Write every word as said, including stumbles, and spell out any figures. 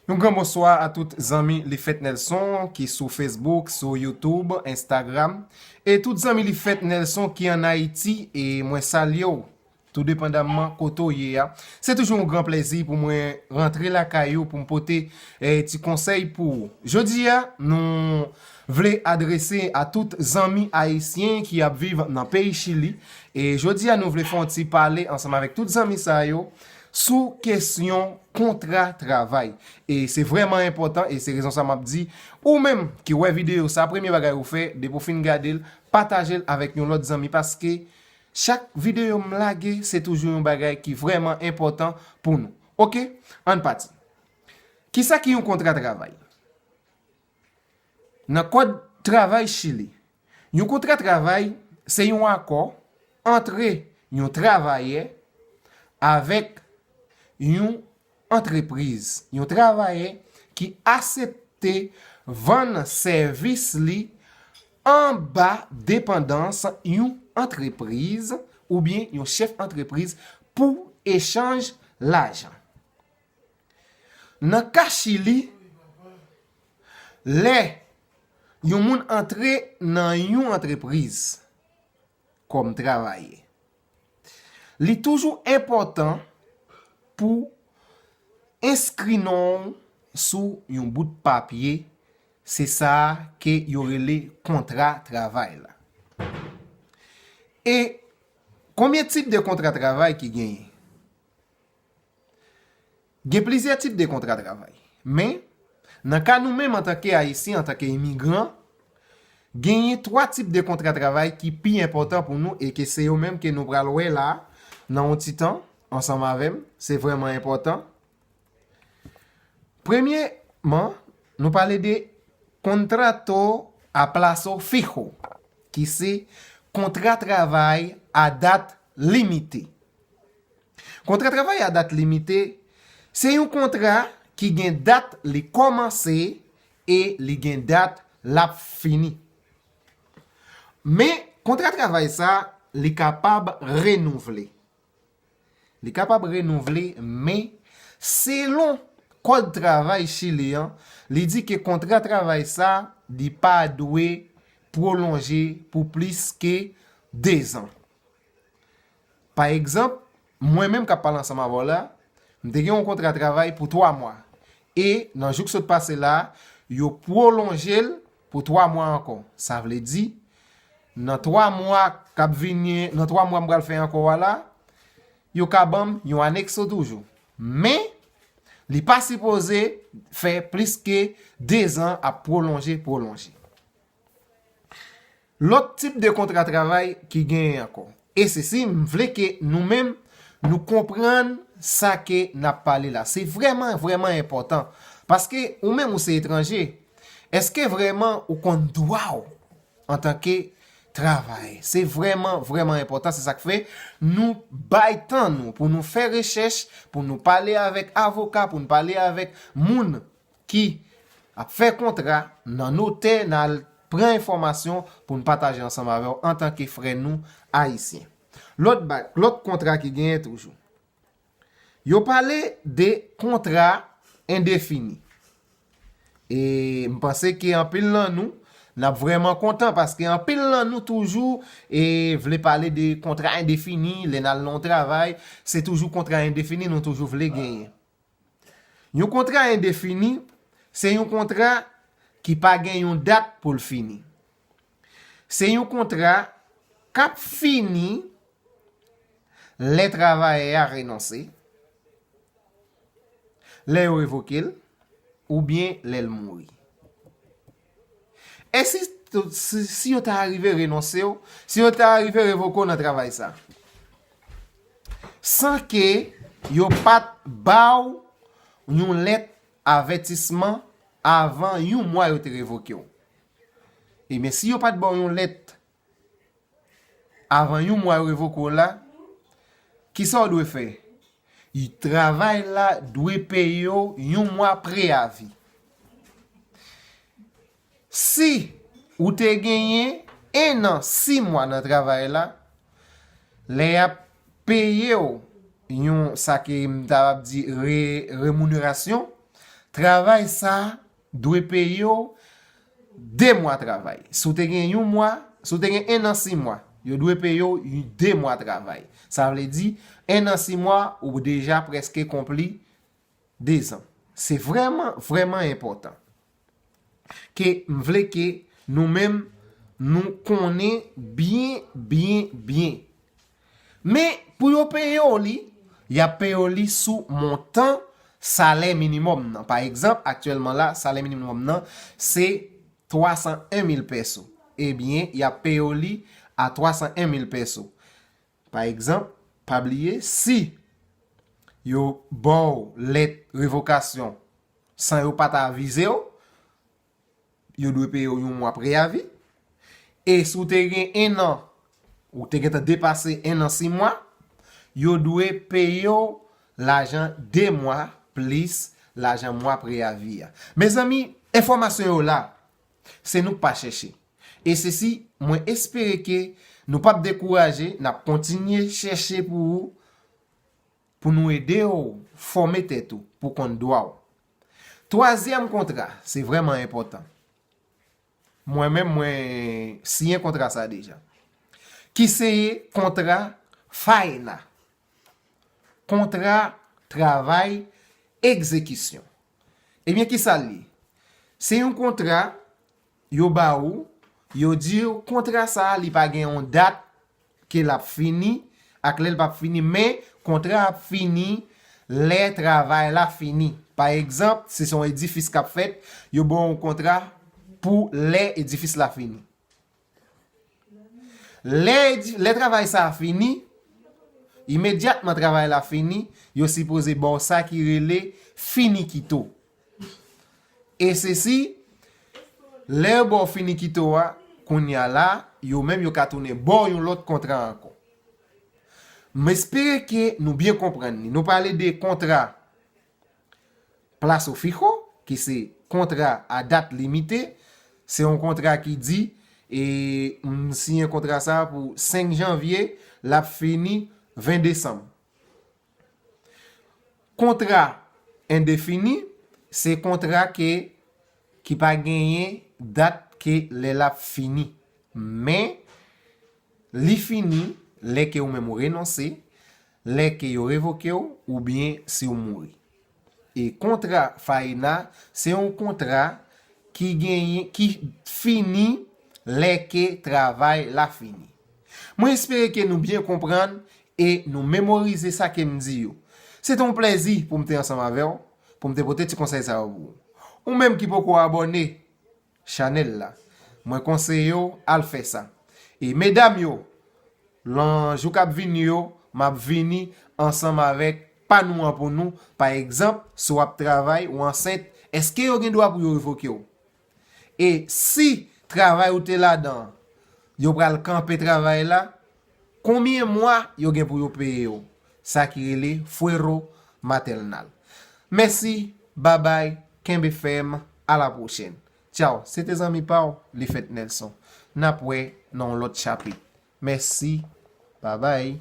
Yon gran bonswa a tout zanmi Lifèt Nelson ki sou Facebook, sou YouTube, Instagram, e tout zanmi Lifèt Nelson ki ann Ayiti, e mwen salye w tou depandamman kote w ye a. Se toujou yon gran plezi pou mwen rantre lakay ou pou m pote eh, ti konsèy pou ou. Jodi a, nou vle adrese a tout zanmi ayisyen ki ap viv nan peyi Chili. E jodi a, nou vle fè yon ti pale ansanm avèk tout zanmi sa yo sou kesyon kontra travay. E se vrèman enpòtan, e se rezon sa m ap di, ou menm ki wè videyo sa, premye bagay ou fè, depi w fin gade l, pataje l avèk yon lòt zanmi, paske chak videyo m lage, se toujou yon bagay ki vrèman enpòtan pou nou. Oke? Ann pati. Kisa ki yon kontra travay? Nan kòd travay Chili, yon kontra travay se yon akò antre yon travayè avèk yon antrepriz, yon travayè ki aksepte vann sèvis li anba depandans yon antrepriz oubyen yon chèf antrepriz pou echanj lajan. Nan ka Chili, lè yon moun antre nan yon antrepriz kòm travayè, li toujou enpòtan pou enskri non w sou yon bout papye, se sa ke yo rele kontra travay la. E konbyen tip de kontra travay ki genyen? Gen plizyè tip de kontra travay. Men, nan ka nou menm antanke Ayisyen, antanke imigran, genyen twa tip de kontra travay ki pi enpòtan pou nou e ke se yo menm ke nou pral wè la nan yon ti tan ansanm avè m. Se vrèman enpòtan. Premyeman, nou pale de contrato a plazo fijo, ki se kontra travay a dat limite. Kontra travay a dat limite, se yon kontra ki gen dat li kòmanse e li gen dat l ap fini. Men, kontra travay sa, li kapab renouvle. Li kapab renouvle, men selon kòd travay Chili an, li di ke kontra travay sa, li pa dwe pwolonje pou plis ke dezan. Pa egzanp, mwen menm k ap pale ansanm avè w la, m te gen yon kontra travay pou twa mwa. E nan jou k sot pase la, yo pwolonje l pou twa mwa ankò. Sa vle di, nan twa mwa k ap vini, nan twa mwa m pral fè ankò a la, yo ka ban m yon anekso toujou. Men, li pa sipoze fè plis ke dezan ap pwolonje, pwolonje. Lòt tip de kontra travay ki genyen ankò. E sesi, m vle ke nou menm, nou konprann sa ke n ap pale la. Se vrèman, vrèman enpòtan. Paske ou menm ou se etranje. Èske vrèman ou konn dwa w antanke travayè? Se vrèman, vrèman enpòtan. Se sa k fè nou bay tan nou pou nou fè rechèch, pou nou pale avèk avoka, pou nou pale avèk moun ki ap fè kontra nan notè, n al pran enfòmasyon pou n pataje ansanm avè w antanke frè nou ayisyen. Lòt ba-, lòt kontra ki genyen toujou. Yo pale de kontra endefini. E m panse ke anpil nan nou, n ap vrèman kontan paske anpil nan nou toujou e vle pale de kontra endefini, lè n al nan yon travay, se toujou kontra endefini nou toujou vle genyen. Yon kontra endefini, se yon kontra ki pa gen yon dat pou l fini. Se yon kontra k ap fini lè travayè a renonse, lè yo revoke l, oubyen lè l mouri. E si, si, si yo ta rive renonse w, si yo ta rive revoke w nan travay sa, san ke yo pa t ba w yon lèt avètisman avan yon mwa yo te revoke w? Ebyen, si yo pa t ba w yon lèt avan yon mwa yo revoke w la, kisa w dwe fè? Travay la dwe peye w yon mwa preyavi. Si ou te genyen en an, sis mwa nan travay la, lè y ap peye w yon, sa ke m ta ap di re-, remunerasyon, Travay sa dwe peye w de mwa travay. Si w te gen yon mwa, si w te gen en an sis mwa, yo dwe peye w de mwa travay. Sa vle di, en an sis mwa, ou deja prèske konpli de zan. Se vrèman, vrèman enpòtan ke m vle ke nou menm nou konnen byen, byen, byen. Men, pou yo peye w li, y ap peye w li sou montan salè minimòm nan. Pa egzanp, aktyèlman la, salè minimòm nan, se twa san en mil pèso. Ebyen, y ap peye w li a twa san en mil pèso. Pa egzanp, pa bliye, si yo ba w lèt revokasyon san yo pa t avize w, yo dwe peye w yon mwa preyavi. E si w te gen en an, ou te gentan depase en an sis mwa, yo dwe peye w lajan de mwa plis lajan mwa preyavi a. Mezanmi, enfòmasyon yo la, se nou k pa chèche. E sesi, mwen espere ke nou p ap dekouraje, n ap kontinye chèche pou ou, pou nou ede w fòme tèt ou pou konn dwa w. Twazyèm kontra, se vrèman enpòtan. Mwen menm, mwen siyen kontra sa deja. Ki se kontra FAENA. Kontra travay egzekisyon. Ebyen, ki sa l ye? Se yon kontra yo ba ou, yo di w kontra sa a, li pa gen yon dat ke l ap fini ak lè l p ap fini, men kontra ap fini lè travay la fini. Pa egzanp, si se yon edifis k ap fèt, yo ba w yon kontra pou lè edifis la fini. Lè edi-, lè travay sa a fini, imedyatman travay la fini, yo sipoze ba w sa ki rele finikito. E sesi, lè yo ba w finikito a, kounye a la, yo menm yo ka tounen ba w yon lòt kontra ankò. M espere ke nou byen konprann li. Nou pale de kontra plazo fijo, ki se kontra a dat limite, se yon kontra ki di, e m siyen kontra sa a pou senk janvye, l ap fini ven desanm. Kontra endefini, se kontra ke, ki pa genyen dat ke lè l ap fini. Men, li fini lè ke ou menm ou renonse, lè ke yo revoke w, oubyen si w mouri. E kontra FAENA, se yon kontra ki genyen, ki fini lè ke travay la fini. Mwen espere ke nou byen konprann e nou memorize sa ke m di yo. Se te yon plèzi pou m te ansanm avè w, pou m te pote ti konsèy sa yo pou ou. Ou menm ki poko abòne chanèl la, mwen konseye w al fè sa. E medam yo, nan jou k ap vini yo, m ap vini ansanm avèk pa nou an pou nou. Pa egzanp, si w ap travay, ou ansent, èske yo gen dwa pou yo revoke w? E si travay ou te ladan an, yo pral kanpe travay la, konbyen mwa yo gen pou yo peye w? Sa ki rele fuero maternal. Mèsi, babay, kenbe fèm, a la pwochèn. Tchaw, se te zanmi pa w, Lifèt Nelson. N ap wè nan yon lòt chapit. Mèsi, babay.